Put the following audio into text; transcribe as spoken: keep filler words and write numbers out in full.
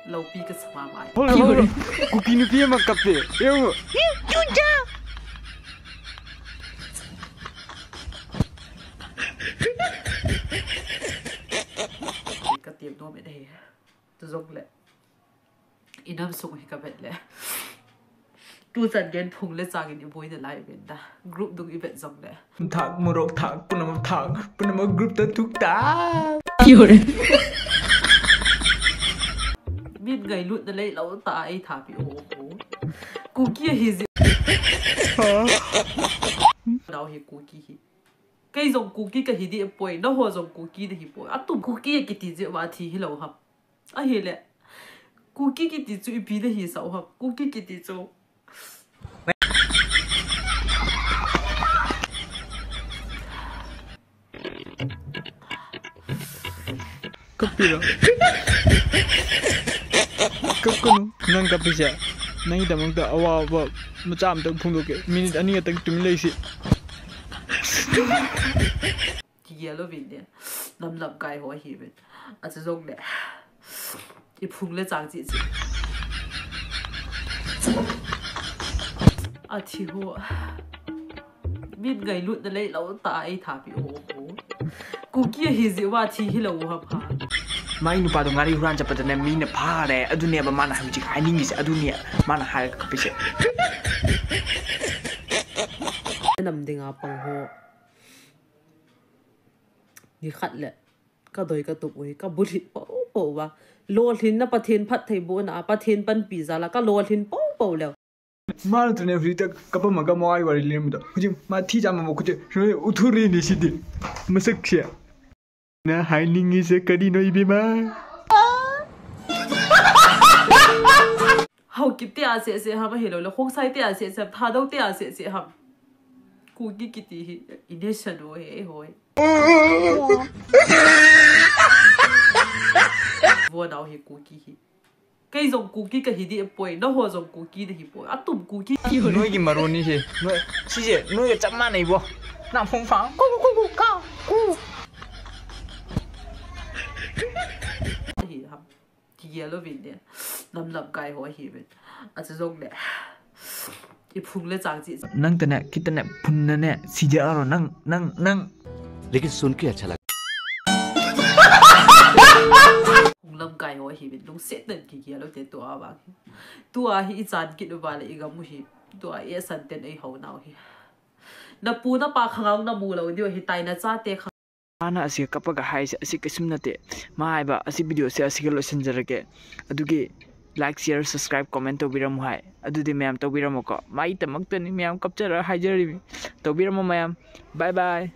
Lopi ka sama mai. Hol, hol. Kuki nupi ama kape. Yo. Ka tiam nom e dei. Tu jong le. Inam sung hi ka vet le. Tu chan gen phung le chang in i boi na lai ven da. Group dung i vet jong le. Thak, morok thak, punama thak, punama group ta thuk ta. Min ngailut na lei lo ta ei thapi o o. Kuki hi ji. Nau hi Kuki hi. Kei jong Kuki ka hi di poi, na ho jong Kuki na hi poi. Atum Kuki kiti ji va thi hi lo ham. Ahile. Kuki kiti chu ipi na hi sa u ham. Kuki kiti chu. Kapi lo. Kap kanu, nang kapi sia. Nang idam ang ta awa wa macam ta phung do ke. Minute ani atang tum lei si. Kigel uvin de. Nam lamkai ho hi ven. Achu jong le. I phung le chang chi chi. Athi ho. Min ngailut na lei lo ta ei thapi o o. Kuki hi ji va thi hi lo u ham ha. Mai nupa to ngari huran chapa tane mi na pha re. Adu ne ba mana hujik hai ning is adu ne mana hai ka pise. Nam dinga pang ho. Ni khat le. Ka doi ka tup ui, ka bulhit po po va. Lolhin na Pathen phattheibohna, Pathen panpi jal a, ka lolhin po po leu. Manu tane huli ta kapa ma ka mo ai wari lim da. Kuji ma thi jam mo kuji, u thuri ni si di. Masak sia. Na hai ning is a kadi no ibe ma. Haokip te a se se ham, ahilou le Khongsai te a se se ham, Thadou te a se se ham. Kuki kiti hi, i nation o he, hoi. Vo nau hi Kuki hi. Kei jong Kuki ka hi di poi, na ho jong Kuki na hi poi. Atum Kuki. Noi ki maruni hi. Noi, si je, noi ka chama nei bo. Na phong fa. Ku, ku, ku, ku, ka, ku. Hi ham. Kigel uvin de. Nam lamkai ho hi ven. Achu jong le. I phung le chang chi. Nang tane, kitane, phun na ne, si je aro, nang, nang, nang. लेकिन सुन के अच्छा लगा। Phung lamkai ho hi ven. Lungset nan kigel u te tua vang. Tua hi i chan kit uva le i gam u hi. Tua i san ten ei ho nau hi. Na pu na pa khangau na mu lo diu hi tai na cha te khang. Ana asi kapa ka hai asi ka sum na te. Ma hai ba asi video se asi ka lo sen jara ke. Adu ke like, share, subscribe, comment to biram hai. Adu de mayam to biram ko. Mai tamak tani mayam kap jara hai jara mi. To biram mayam. Bye bye.